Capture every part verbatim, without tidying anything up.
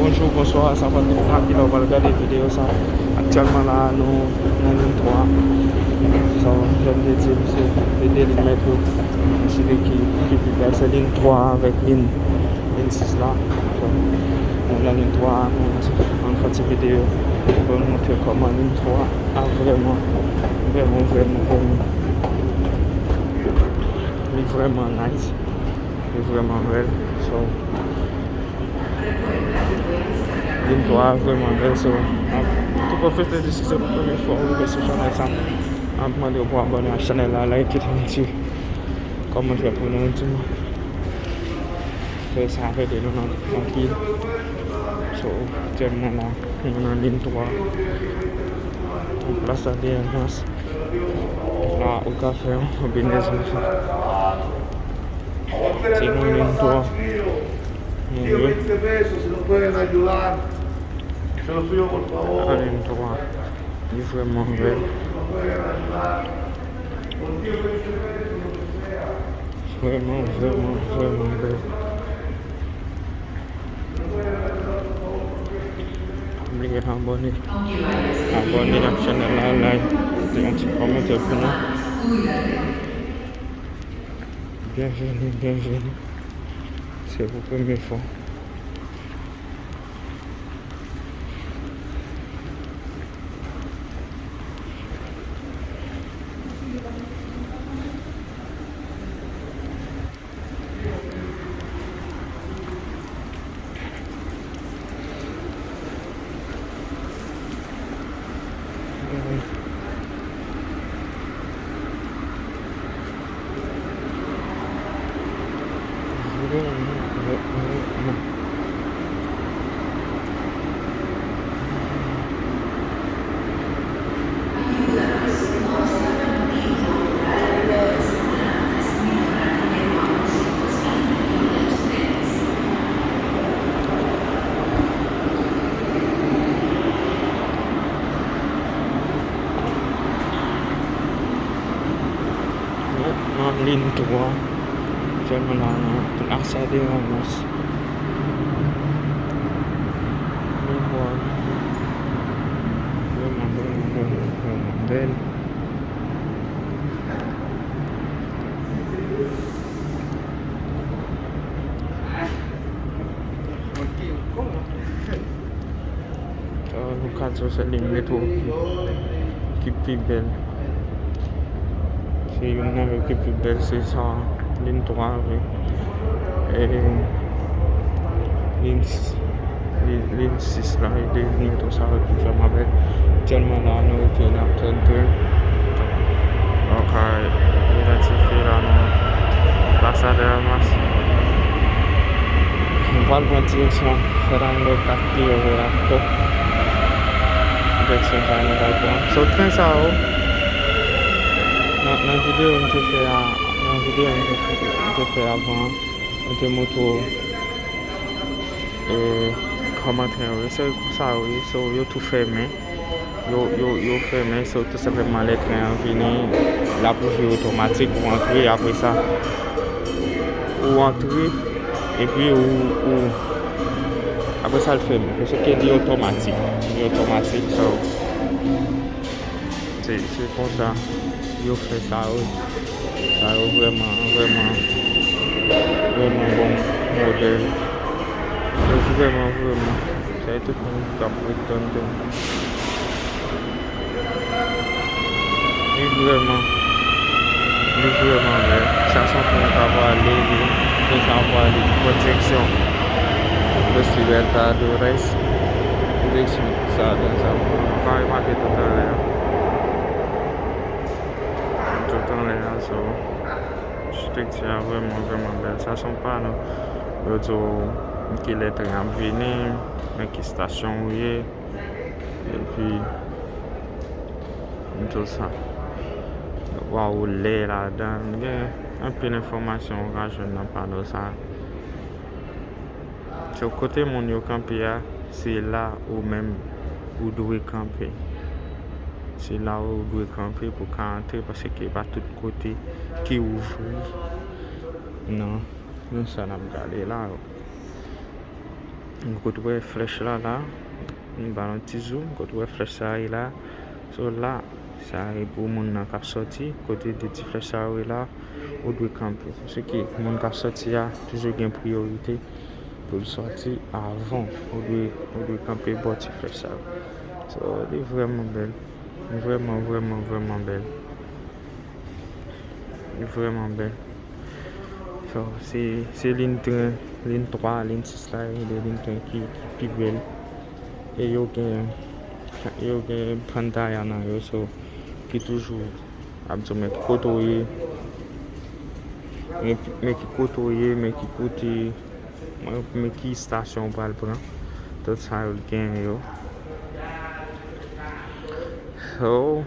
Bonjou, bonswa, sa fè depi nan kilè w pral gade videyo sa. Aktyèlman la, nou nan liy twa. Sa, jan m te di, se de liy metwo. Mesye de ki, ki pi bèl, se liy twa avèk liy, liy sis la. So, nou nan liy twa, nou, nou fè ti videyo pou nou montre kòman liy twa a vrèman, vrèman, vrèman, vrèman, li vrèman nice. Li vrèman bèl. So, liy twa a vrèman bèl. So, m ap tou pwofite di, si se pou premye fwa ou rive sou chanèl sa, m ap mande w pou abòne ak chanèl la, like, kite yon ti kòmantè pou nou, yon ti mo. Fè sa ap ede nou nan anpil. So, aktyèlman la, nou nan liy twa. Nan Plaza de Armas. La, ou ka fè yon konbinezon sa. Se nan liy twa. Nou ye. Nan liy twa. Li vrèman bèl. Vrèman, vrèman, vrèman bèl. Pa bliye abòne. Abòne ak chanèl la, like, kite yon ti kòmantè pou nou. Byenveni, byenveni. Se pou premye fwa. Nan liy twa, sèlman la nan Plaza de Armas. Liy twa vrèman, vrèman, vrèman, vrèman bèl. Sa, nou ka di w se liy metwo ki, ki pi bèl. Se youn nan yo ki pi bèl, se sa, liy twa, vre. E, liy s-, liy, liy sis la, e de liy metwo sa yo ki vrèman bèl. Aktyèlman la, nou rete nan tèt de. Nou ka idantifye la nan Plaza de Armas. Nou pral pran direksyon Fernando Castillo Velasco. Direksyon sa nou pral pran. So, tren sa yo, nan, nan videyo m te fè a, nan videyo m te fè, m te fè avan, m te montre w, e, kòman tren yo ye. Se konsa yo ye. So, yo tou fèmen. Yo, yo, yo fèmen, so, tou senpleman, lè tren an vini, l ap ouvri otomatik, ou antre, apre sa, ou antre, epi ou, ou, apre sa, l fèmen. Paske li otomatik, li otomatik, so, se, se konsa yo fè sa, wi. Sa yo vrèman, vrèman, vrèman bon modèl. Yo vrèman, vrèman. Sa yo tout moun k ap ret tann tou. Li vrèman, li vrèman bèl. Sa se yon tren k ap prale, li, tren sa ap prale ki pran direksyon Los Libertadores. Direksyon sa, dan sa. Ou ka remake tout anlè a. Tout anlè a, so, estrikti a vrèman, vrèman bèl. Sa se yon pano. Yo di w kilè tren ap vini, nan ki estasyon ou ye, epi tout sa. Ou a woule ladan, gen anpil enfòmasyon ou ka jwenn nan pano sa. So, kote moun yo kanpe a, se la ou menm ou dwe kanpe. Se la ou dwe kanpe pou ka antre, paske pa tout kote ki ouvri nan, nan sa n ap gade la yo. Ou kote w wè flèch la la, m ba l yon ti zoom, kote w wè flèch sa ye la. So la, sa e pou moun nan k ap sòti, kote de ti flèch sa yo ye la, ou dwe kanpe. Paske moun k ap sòti a toujou gen priyorite pou l sòti avan. Ou dwe, ou dwe kanpe bò ti flèch sa yo. So, li vrèman bèl. Vrèman, vrèman, vrèman bèl. Li vrèman bèl. So, se, se liy tren, liy twa, liy sis la, e de liy tren ki, ki pi bèl. E yo gen, yo gen pantalla nan yo, so, ki toujou ap di w men ki kote w ye, men, men ki kote w ye, men ki kote, men, men ki estasyon w pral pran. Tout sa yo l gen yo. So,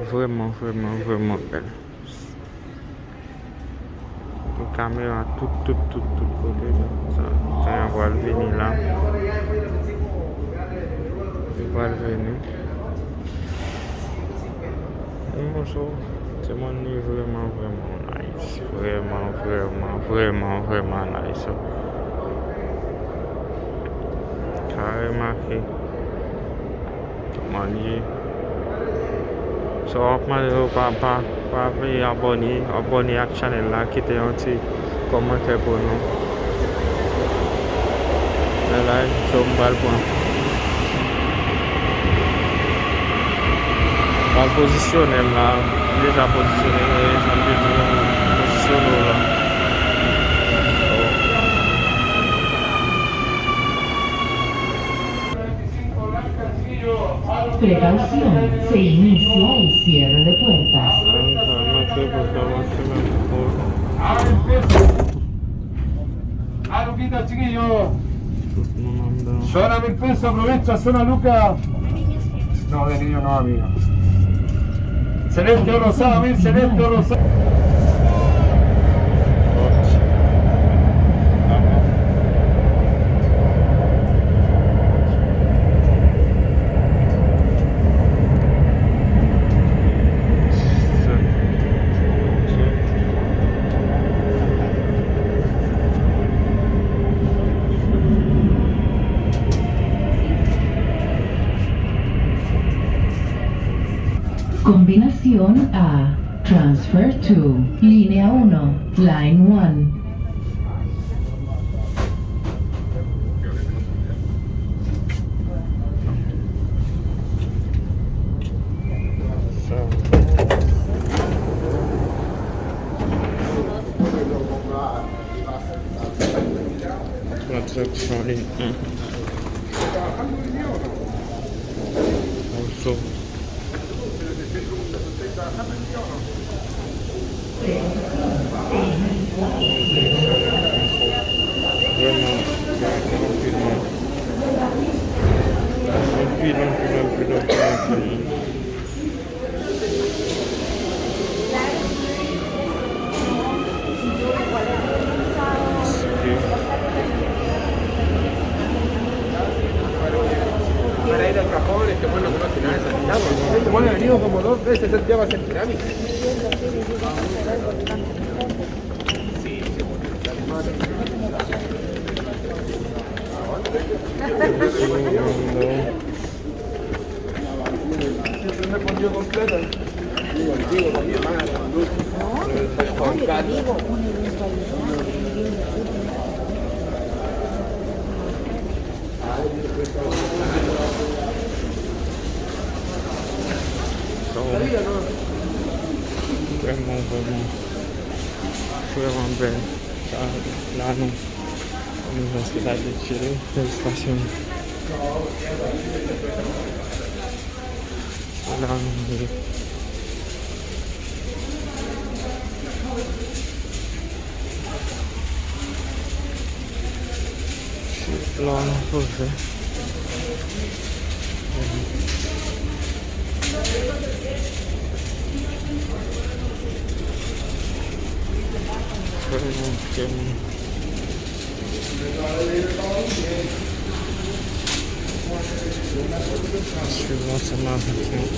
vrèman, vrèman, vrèman bèl. Gen kamera tout, tout, tout, tout kote. Sa, sa yo pral vini la. Yo pral vini. Yon moso, timoun li vrèman, vrèman nice. Vrèman, vrèman, vrèman, vrèman nice. Ka remake kòman li ye. So, w ap mande yo pa, pa, pa bliye abòne, abòne ak chanèl la, kite yon ti kòmantè pou nou. Men la, so m pral pran. Pral pozisyone m la, m deja pozisyone m, e jan m te di nou, pozisyone w la. Precaución, se inicia el cierre de puertas. Son a mil pesos, aprovecha, son a Luca. No, de niño no, amigo. Celeste o rosado, mil celeste o rosado. Combinación A. Transfer to Línea uno, Line one. Atraksyon li. Also. Vrèman, vrèman, anpil moun. Anpil, anpil, anpil, anpil, anpil moun. Para ir al cajón, este, bueno, algunas finanzas, digamos. Este, bueno, venimos como dos veces, este va a ser pirámide. So, vrèman, vrèman, vrèman bèl. Sa, la nou, nou vin se la de chile. Felisitasyon. La nou ye. Se la nou poze. Vrèman, vrèman. Swiv ansanm avèk nou.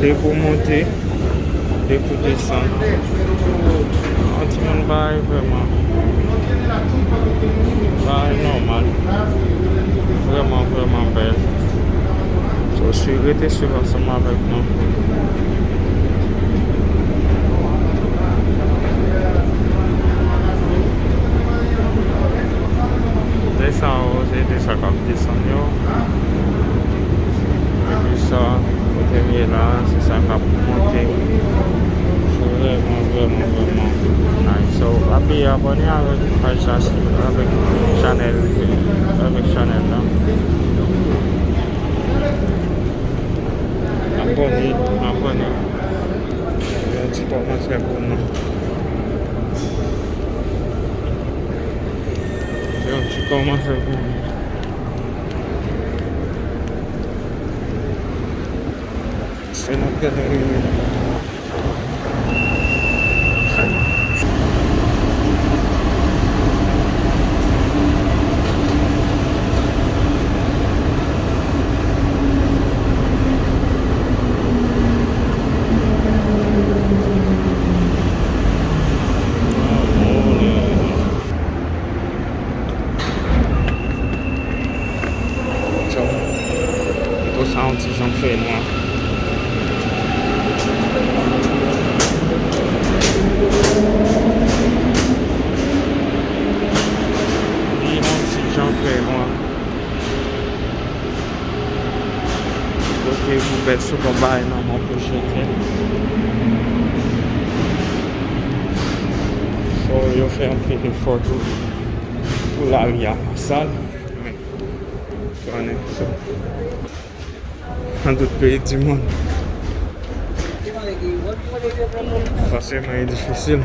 De pou monte, de pou desann. Yon timoun bagay vrèman, bagay nòmal. Vrèman, vrèman bèl. So, si rete swiv ansanm avèk nou. De sa yo, se de sa k ap desann yo. Epi sa, kote m ye la, se sa k ap monte. Vrèman, vrèman, vrèman nice. So, pa bliye abòne avèk paj la, avèk chanèl, avèk chanèl la. Abòne, abòne. Yon ti kòmantè pou nou. Yon ti kòmantè pou nou. Se n ap gade rive. So, pito sa yon ti jan fè nwa. Li yon ti jan fè nwa. Kote poubèl sou konbay nan mwen pou jete. So, yo fè anpil efò tou pou lari a pa sal. Men, konnen sa. Nan tout peyi di monn. Fòseman, e difisil.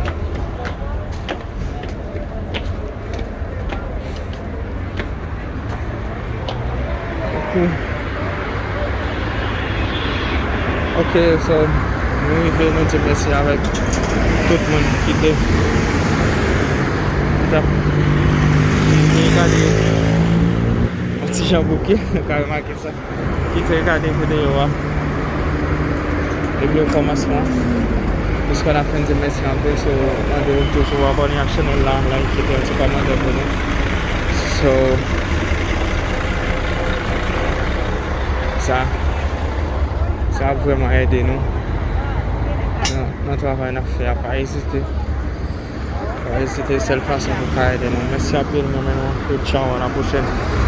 Ok. Ok, so, nou rive, nou di mèsi avèk tout moun ki te, ki t ap, ki te gade yon ti jan bouke, nou ka remake sa. Ki te gade videyo a depi okòmansman jiska lafen, di mèsi anpil. So, mande w toujou abòne ak chanèl la, like, kite yon ti kòmantè pou nou. So, sa, sa ap vrèman ede nou nan, nan travay n ap fè a. Pa ezite. Alright, se te sèl fason pou ka ede nou. Mèsi anpil, mwen menm, tou, tchaw, a la pwochèn.